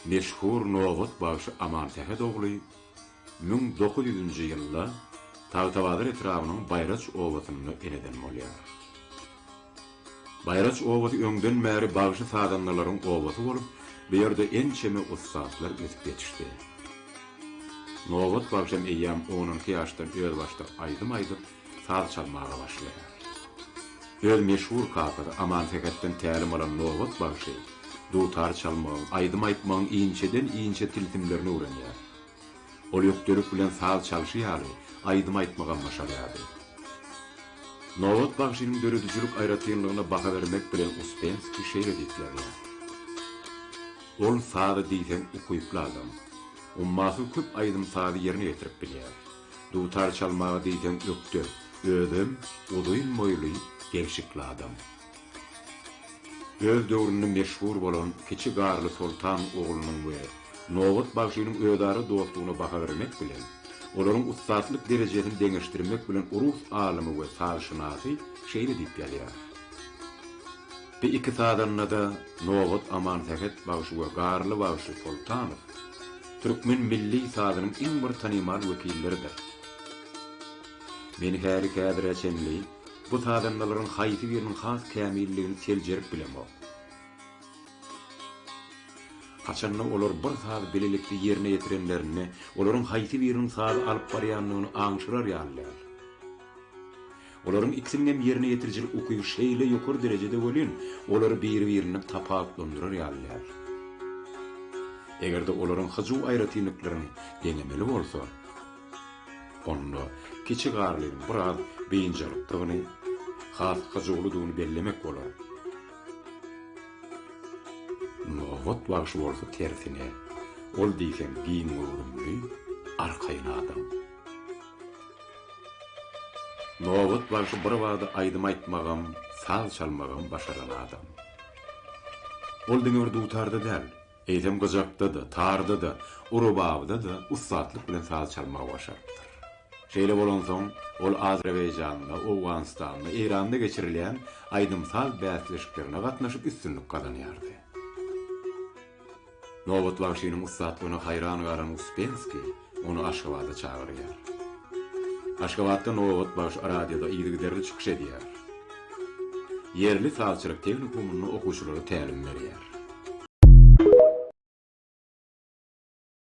Meşhur Nobat bagşy Amansähet ogly 1900-nji ýylda Tagtabazar etrabynyň Baýraç obasynda eneden bolýar. Baýraç obasy öňden bäri bagşy-sazandalaryň obasy bolup, bu ýerde ençeme ussatlar ösüp ýetişdi. Nobat bagşam eýýäm on onki ýaşdan özbaşdak aýdym aýdyp, saz çalmaga başlaýar. Öz meşhur kakasy Amansähetden tälim alan Nobat bagşy dutar çalmagyň, aýdym aýtmagyň inçeden-inçe tilsimlerini öwrenýär. Ol ökdelik bilen saz çalşy ýaly, aýdym aýtmagam başarýardy. Nobat bagşynyň döredijilik aýratynlygyna baha bermek bilen Uspenskiý şeýle diýip ýazýar, Ol saza diýseň ukyply adam. Ummasyz köp aýdym-sazy ýerine ýetirip bilýär. Dutar çalmaga diýseň ökde, özem uzyn boýly, gelşikli adam. Öz döwründe meşhur bolan Kiçi Garly Soltan oglunyň we Nobat bagşynyň özara dostlugyna baha bermek bilen, olaryň ussatlyk derejesini deňeşdirmek bilen rus alymy we sazşynasy şeýle diýip ýazýar, Bu iki sazanda-da Nobat Amansähet bagşy we Garly bagşy Soltanow türkmen milli sazynyň iň bir tanymal wekilleridir. Men häli-häzire çenli bu sazandalaryň haýsy biriniň has kämilligini seljerip bilemok. Haçanda olar bir sazy bilelikde ýerine ýetirenlerinde, olaryň haýsy biriniň sazy alyp barýandygyny aňşyrar ýaly däl. Olaryň ikisiniň hem ýerine ýetirijilik ukyby şeýle ýokary derejede welin, olary biri-birinden tapawutlandyrar ýaly däl. Eger-de olaryň hyjuw aýratynlyklaryny deňemeli bolsa, onda kiçi Garlynyň biraz biynjalykdygyny, has hyjuwlydygyny bellemek bolar. Nobat bagşy bolsa tersine, ol diýseň giň göwrümli, arkaýyn adam. Nobat bagşy birbada aýdym aýtmagam, saz çalmagam başaran adam. Ol diňe bir dutarda däl, eýsem gyjakda-da, tarda-da, urubabda-da ussatlyk bilen saz çalmagy başarypdyr. Şeýle bolansoň, ol Azerbaýjanda, Owganystanda, Eýranda geçirilýän aýdym-saz bäsleşiklerine gatnaşyp üstünlik gazanýardy. Nobat bagşynyň ussatlygyna haýran galan Uspenskiý ony Aşgabada çagyrýar. Aşgabatda Nobat bagşy radioda yzygiderli çykyş edýär. Ýerli sazçylyk tehnikumynda okuwçylara tälim berýär.